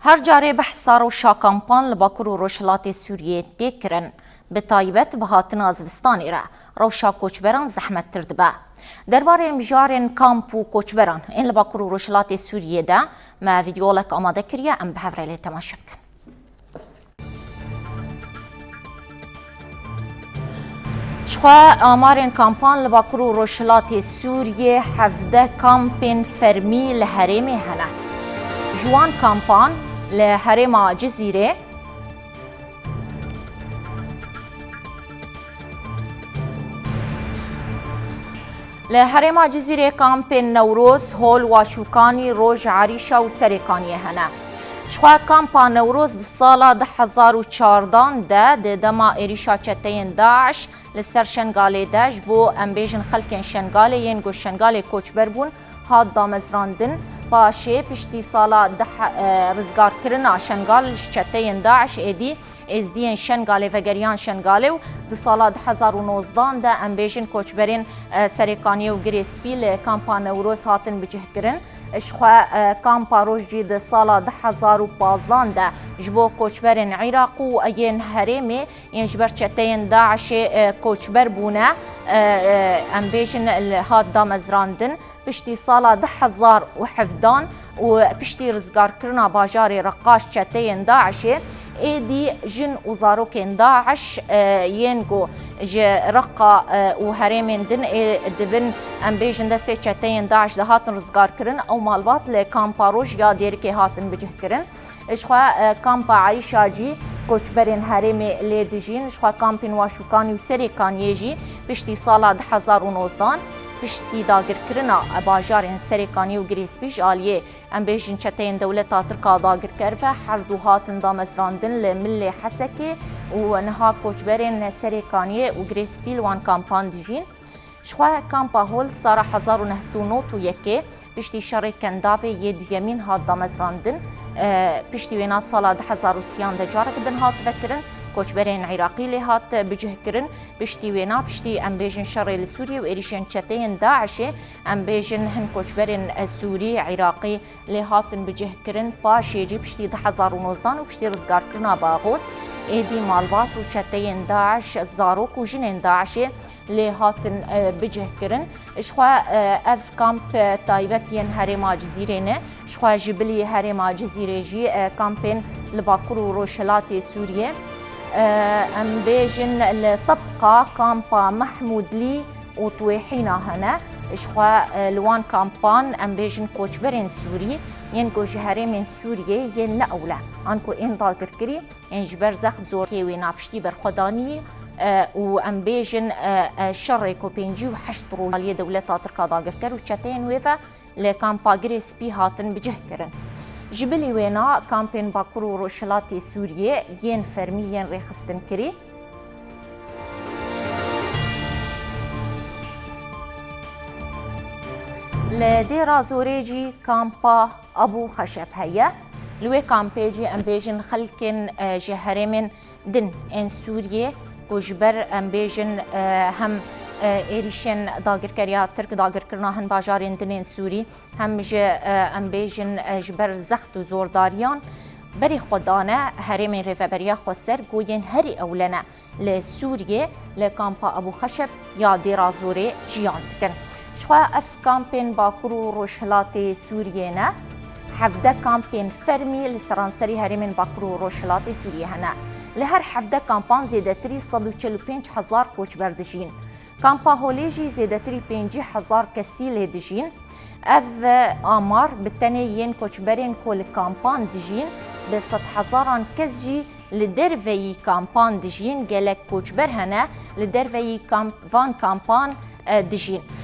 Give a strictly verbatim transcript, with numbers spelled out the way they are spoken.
Her carê behsa rewşa kampan li Bakur û Rojhilatê Sûriyê tê kirin. Bi taybet bi hatina zivistanê re rewşa koçberan zehmettir dibe. Derbarê mijarên kamp û koçberan ên li Bakur û Rojhilatê Sûriyê de me vîdeolek amade kiriye, em bi hev re lê temaşe bikin. Jixwe amarên kampan li Bakur û Rojhilatê Sûriyê hevdeh kampên fermî li herêmê hene. Ji wan kampan li herêma Cizîrê, Li herêma Cizîrê kampên Newroz, Hol, Waşûkanî, Roj, Erîşa û Serêkaniyê hene. Jixwe kampa Newroz di sala du hezar û çardan de di dema êrîşa çeteyên DAIŞ li ser Şengalê de ji bo, em bêjin, xelkên Şengalê yên ku Şengalê koçber bûn, hat damezrandin. Paşê piştî sala du he-, e, rizgarkirina Şengal ji çeteyên DAIŞ êdî Êzdiyên Şengalê vegeriyan Şengalê û di sala du hezar û nozdan de, em bêjin, koçberên, e, Serêkaniyê û Girê Spî li kampa Newroz hatin bicihkirin. Jixwe, e, kampa Roj jî di sala du hezar û pazdan de ji bo koçberên Iraq û yên herêmê yên ji ber çeteyên DAIŞê, e, koçber bûne, e, e, em bêjin, li hat damezrandin. Piştî sala du hezar û hevdan û piştî rizgarkirina bajarê Reqqa ji çeteyên DAIŞê, êdî jin û zarokên DAIŞ, e, yên ku ji Reqqa, e, û herêmên din ê dibin, em bêjin, destê çeteyên DAIŞ de hatin rizgarkirin, ew malbat li kampa Roj ya Dêrikê hatin bicihkirin. Jixwe, e, kampa Eyşa jî koçberên herêmê lê dijîn. Jixwe kampên Waşûkanî û Serêkaniyê jî piştî sala du hezar û nozdan, piştî dagirkirina bajarên Serêkaniyê û Girê Spî ji aliyê, em bêjin, çeteyên dewleta Tirk a dagirker ve her du hatin damezrandin li Milê Hesekê û niha koçberên Serêkaniyê û Girê Spî li wan kampan dijîn. Jixwe kampa Hol sala hezar û neh sed û nod û yekê piştî şerê Kendavê yê duyemîn hat damezrandin. E, piştî wêna di sala du hezar û sêyan de careke din hat vekirin. Koçberên Iraqî lê hat bicihkirin. Piştî wêna, piştî, em bêjin, şerê li Sûriyê û êrîşên çeteyên DAIŞê, em bêjin, hin koçberên, e, Sûrî, Iraqî lê hatin bicihkirin. Paşê jî piştî du hezar û nozdan û piştî rizgarkirina Baxoz, êdî malbat û çeteyên DAIŞ, zarok û jinên DAIŞê lê hatin, e, bicihkirin. Jixwe, e, ev kamp, e, taybet yên herêma Cizîrê ne. Jixwe ji bilî herêma Cizîrê jî, e, kampên li Bakur û Rojhilatê Sûriyê, e, em bêjin, li Tibqa, kampa Mehmûdlî û Twêhîna hene. Jixwe, e, li wan kampan, em bêjin, koçberên Sûrî yên ku ji herêmên Sûriyê yên ne ewle an ku ên dagirkirî, ên ji ber zext zorkê wêna piştî berxwedanî, e, û em bêjin, e, e, şerê ku pêncî û heşt roj aliyê dewleta Tirk a dagirker û çeteyên wê ve li kampa Girê Spî hatin bicihkirin. Ji bilî wêna, kampên Bakur û Rojhilatê Sûriyê yên fermî yên rêxistinkirî, Li Dêra Zorê jî kampa Ebû Xeşeb heye. Li wê kampê jî, em bêjin, xelkên, e, ji herêmên din ên Sûriyê ku ji ber, em bêjin, e, hem, e, êrîşên dagirkeriya Tirk, dagirkirina hin bajarên din ên Sûrî, hem ji, e, em bêjin, e, ji ber zext û zordariyan berê xwe dane herêmên Rêveberiya Xweser ku yên herî ewle ne li Sûriyê, li kampa Ebû Xeşeb ya Dêra Zorê jiyan dikin. Jixwe ev kampên Bakur û Rojhilatê Sûriyê ne, hevdeh kampên fermî li seranserî herêmên Bakur û Rojhilatê Sûriyê hene. Li her hevdeh kampan zêdetirî sed û çil û pênc hezar koçber dijîn. Kampa Holê jî zêdetirî pêncî hezar kesî lê dijîn. Ev amar bi tenê yên koçberên ku li kampan dijîn, bi sedhezaran kes jî li derveyî kampan dijîn, gelek koçber hene li derveyî kamp-, van kampan, e, dijîn.